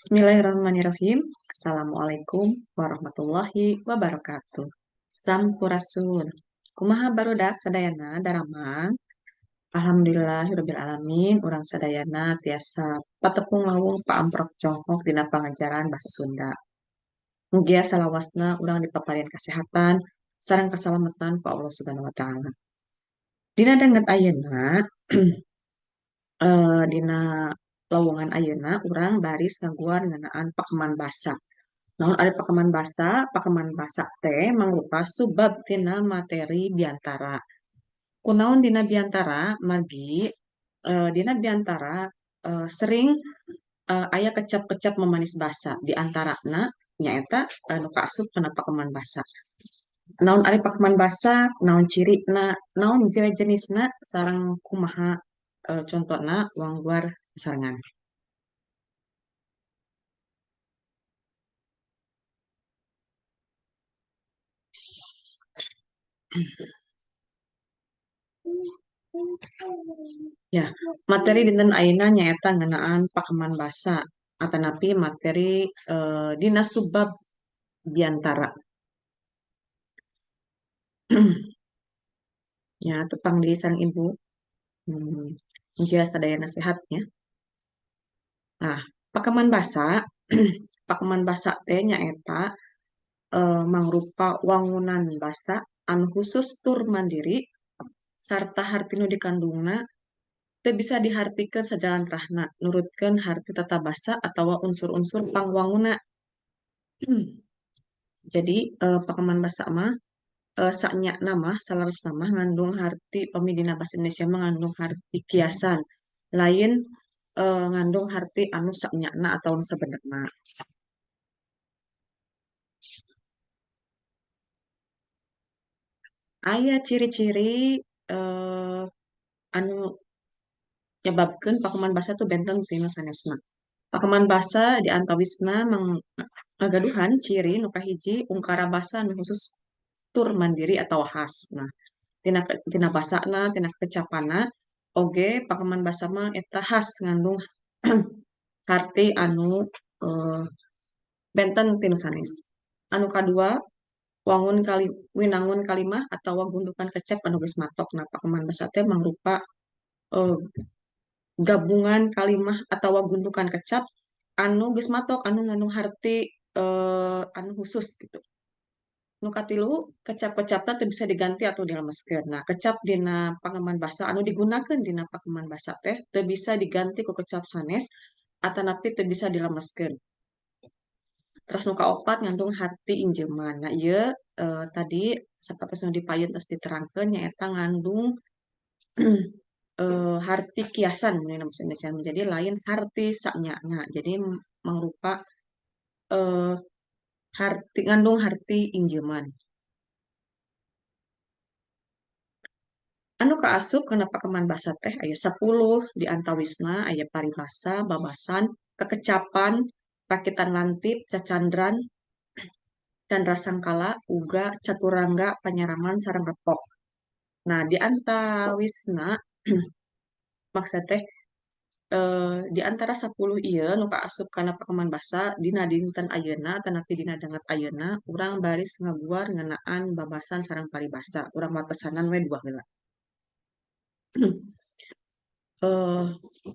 Bismillahirrahmanirrahim. Assalamualaikum warahmatullahi wabarakatuh. Sampurasun. Kumaha barudak sadayana daramang? Alhamdulillahirabbil alamin, urang sadayana tiasa patepung lawung paamprok jongkok dina pangajaran bahasa Sunda. Mugia salawasna urang dipaparin kasehatan sareng kasalamatan ku Allah Subhanahu wa taala. Dina danget ayeuna dina lowongan ayeuna urang baris ngaguar ngeunaan pakeman basa. Naon ari pakeman basa? Pakeman basa teh mangrupa subbab tina materi biantara. Kunaon dina biantara? Margi dina biantara sering aya kecap-kecap memanis basa, di antarana nyaeta nu kaasup kana pakeman basa. Naon ari pakeman basa, naon cirina, naon jenisna, sareng kumaha contona wangguar sarengan. Ya, materi dinten ayeuna nyaeta ngeunaan pakeman basa atanapi materi dina subbab biantara. Ya, tepang di sareng ibu. Mugia sadayana sehat ya. Nah, pakeman basa, pakeman basa teh nyaeta mangrupa wangunan basa anu khusus tur mandiri sarta harti nu dikandungna teu bisa dihartikeun sajalantrahna nurutkeun harti tata basa atawa unsur-unsur pangwanguna. Jadi pakeman basa mah sanyana mah saleresna mah ngandung harti pami dina basa Indonesia mah ngandung harti kiasan, lain ngandung harti anu sanyana atau anu sabenerna. Aya ciri-ciri anu nyebabkeun pakeman basa tuh benten tina sanesna. Pakeman basa di antawisna ngagaduhan ciri nu kahiji ungkara basa anu khusus tur mandiri atau khas. Nah, tina basana, tina kecapanna oge pakeman basa mah eta khas ngandung harti anu benten tinu sanes. Anu kadua, wangun kali winangun kalimah atawa gundukan kecap anu geus matok. Nah, pakeman basa teh mangrupa gabungan kalimah atawa gundukan kecap anu geus matok anu ngandung harti anu khusus gitu. Nu katilu, kecap-kecapna teu bisa diganti atau dilemeskeun. Nah, kecap dina pakeman basa anu digunakeun dina pakeman basa teh teu bisa diganti ku kecap sanes atanapi teu bisa dilemeskeun. Terus nu kaopat ngandung harti injeuman. Nah, ieu tadi sapertos nu dipayun tos diterangkeun nyaeta ngandung harti kiasan mun dina bahasa Indonesia menjadi lain harti sanyana. Jadi mangrupa harti ngandung harti injeuman. Anu kaasup kana pakeman basa teh aya 10 di antawisna aya paribasa, babasan, kekecapan, rakitan lantip, cacandran, candra sangkala, uga, caturangga, panyaraman, sareng repok. Nah, di antawisna maksud teh di antara 10 ieu nu kaasup kana pakeman basa dina dinten ayeuna atanapi dina danget ayeuna urang baris ngaguar ngeunaan babasan sareng paribasa. Urang watesanan we dua heula.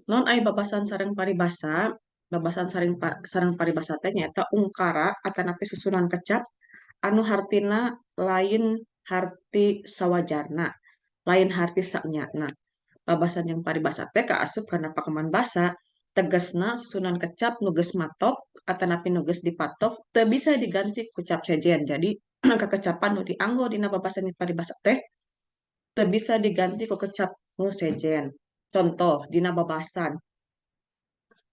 Naon aya babasan sareng paribasa? Babasan sareng paribasa teh nyaeta ungkara atanapi susunan kecap anu hartina lain harti sawajarna, lain harti sanyana. Babasan jeung paribasa teh kaasup kana pakeman basa, tegasna susunan kecap nu geus matok atanapi nu geus dipatok teu bisa diganti ku kecap sejen. Jadi kekecapan nu dianggo dina babasan jeung paribasa teh teu bisa diganti ku kecap nu sejen. Contoh dina babasan.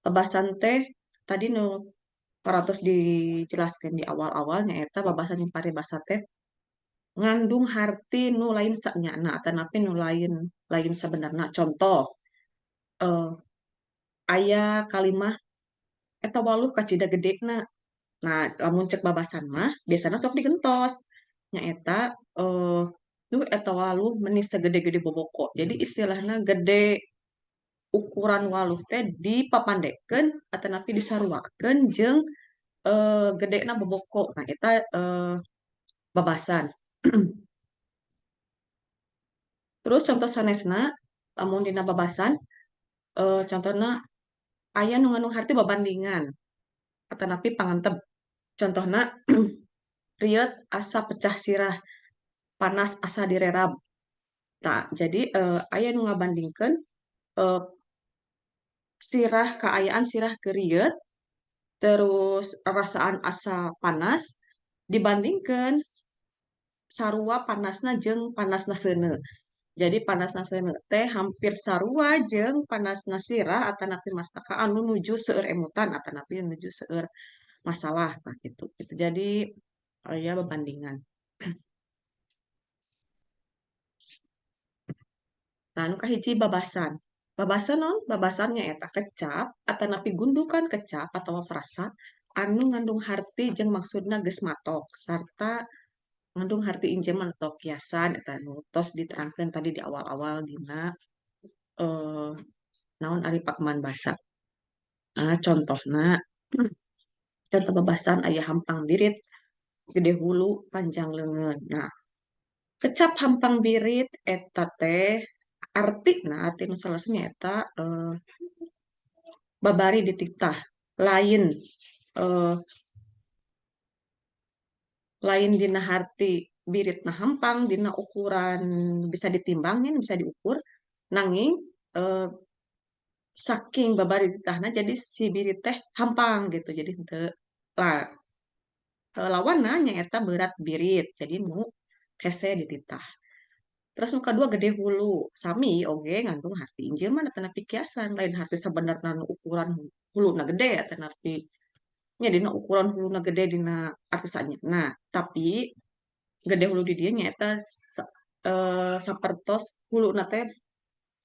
Babasan teh tadi nu parantos dijelaskeun di awal-awal nyaeta babasan jeung paribasa teh ngandung harti nu lain sanyana atanapi nu lain lain sabenerna. Contoh aya kalimah eta waluh kacida gedena. Nah, lamun cek babasan mah biasana sok digentos nyaeta duh eta waluh meni sagede-gede boboko. Jadi istilahna gede Ukuran waluh teh dipapandekeun atanapi disaruakeun jeung gedena boboko. Nah, eta babasan. Terus contoh sanesna lamun dina babasan, contohna aya nu ngandung harti babandingan atanapi panganteb. Contohna rieut asa pecah sirah, panas asa direrab. Tah, jadi aya nu ngabandingkeun sirah kaayaan sirah keur rieut, terus rasaan asa panas dibandingkeun sarua panasna jeung panasna seuneu. Jadi panasna seuneu teh hampir sarua jeung panasna sirah atanapi mastaka anu nuju seueur emutan atanapi nuju seueur masalah. Nah, gitu. Itu jadi aya babandingan. Nah, anu kahiji babasan. Babasan naon? Babasan nyaeta kecap atanapi gundukan kecap atawa frasa anu ngandung harti jeung maksudna geus matok sarta ngandung harti injeman atau kiasan eta nu tos diterangkeun tadi di awal-awal dina naon ari pakeman basa. Nah, contohna contoh babasan aya hampang birit, gede hulu, panjang leungeun. Nah, kecap hampang birit eta teh artina arti nu salesna nyaeta babari dititah lain lain dina harti biritna hampang dina ukuran bisa ditimbangin bisa diukur nanging saking babari dititahna jadi si birit teh hampang gitu jadi henteu lah lawanna nyaeta berat birit jadi nu hese dititah. Terus nu kadua gede hulu sami oge ngandung harti injeman atanapi kiasan lain harti sabenerna nu ukuran huluna gede atanapi nya dina ukuran huluna gede dina arti saenyana tapi gede hulu di dieu nyaeta sapertos huluna teh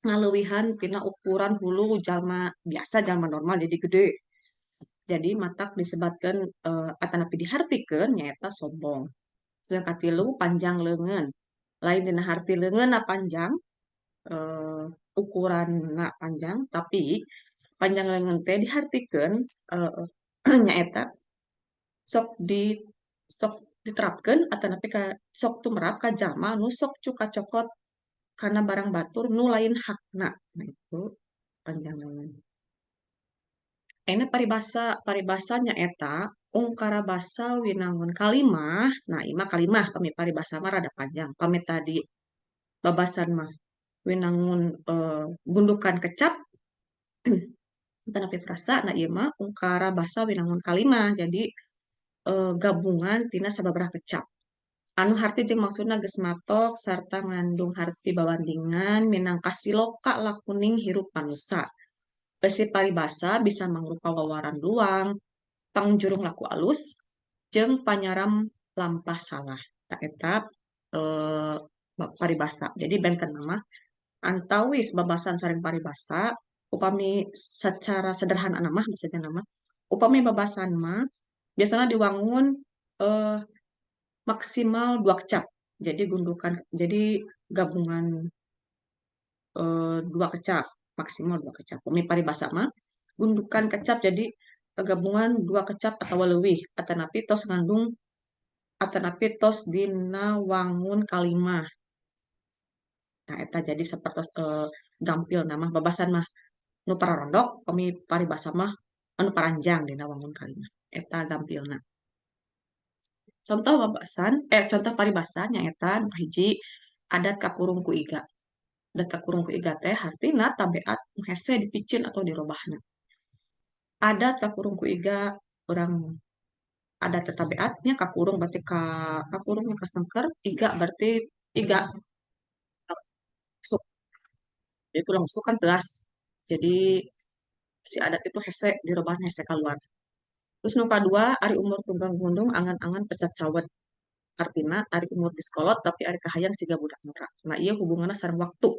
ngaleuwihan tina ukuran hulu jalma biasa jalma normal jadi gede. Jadi matak disebatkeun atanapi dihartikeun nyaeta sombong. Sedangkan katilu panjang leungeun. Lain dina harti leungeunna panjang, ukuranna panjang tapi panjang leungeun teh dihartikeun nyaeta sok diterapkeun atanapi ka sok tumerap ka jalma nu sok cuka cokot kana barang batur nu lain hakna. Nah itu panjang leungeun. Ayeuna paribasa, paribasa nyaeta ungkara basa winangun kalimah. Nah, ieu mah kalimah pami paribasa mah rada panjang. Pami tadi babasan mah winangun gundukan kecap atanapi frasa. Nah, ieu mah ungkara basa winangun kalimah. Jadi gabungan tina sababaraha kecap. Anu harti jeung maksudna geus matok sarta ngandung harti babandingan minangka siloka lakuning hirup manusa. Besi paribasa bisa mangrupa wawaran luang, pangjurung laku alus, jeung panyaram lampah salah. Tah eta paribasa. Jadi benten mah antawis babasan sareng paribasa upami secara sederhana mah bisa mah upami babasan mah biasanya diwangun maksimal 2 kecap. Jadi gundukan jadi gabungan 2 kecap, maksimal 2 kecap. Upami paribasa mah gundukan kecap jadi gabungan 2 kecap atawa leuwih atanapi tos ngandung atanapi tos dina wangun kalimah. Nah eta jadi sapertos gampil nama babasan mah nu pararondok pami paribasa mah anu paranjang dina wangun kalimah. Eta gampilna. Contoh babasan contoh paribasa nyaeta nu kahiji adat kakurung ku iga. Adat kakurung ku iga teh hartina tabeat nu hese dipicieun atau dirobahna. Adat kakurung ku iga urang adat teh tabeatnya kakurung berarti ka kakurungnya kasengker, iga berarti iga sok. Jadi tulang rusuk kan teas. Jadi si adat itu hese dirobahna hese keluar. Terus nu kadua ari umur tunggang gundung angan-angan pecat sawet. Artina ari umur geus kolot tapi ari kahayang siga budak ngora. Nah ieu hubunganna sareng waktu.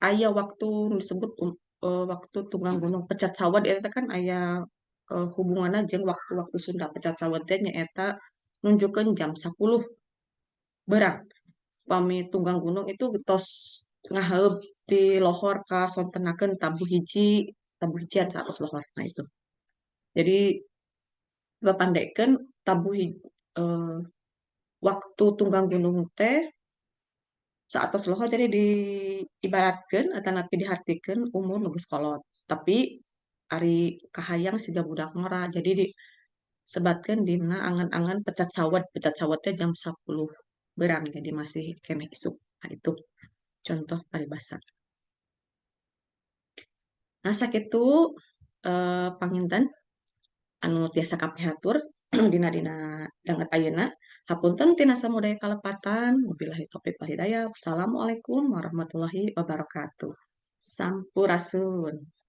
Aya waktu nu disebut waktu tunggang gunung pecat sawet eta kan aya hubunganna jeung waktu-waktu Sunda. Pecat sawet teh nyaeta nunjukkeun jam 10 berang. Pami tunggang gunung itu tos Ngaheub ti lohor ka sontenakeun tabuh hiji, tabuh hijian saatos lohor. Nah itu. Jadi bapandekeun tabuh waktu tunggang gunung teh saatos lohor, jadi diibaratkeun atanapi dihartikeun umur nu geus kolot. Tapi ari kahayang siga budak ngora, jadi disebatkeun dina angan-angan pecat sawet. Pecat sawet teh jam 10 berang, jadi masih keneh isuk. Nah itu contoh paribasa. Nah sakitu panginten anu tiasa kapihatur dina dina danget ayeuna. Hapunten tina samudaya kalepatan. Wabillahi taufiq wal hidayah. Wassalamualaikum warahmatullahi wabarakatuh. Sampurasun.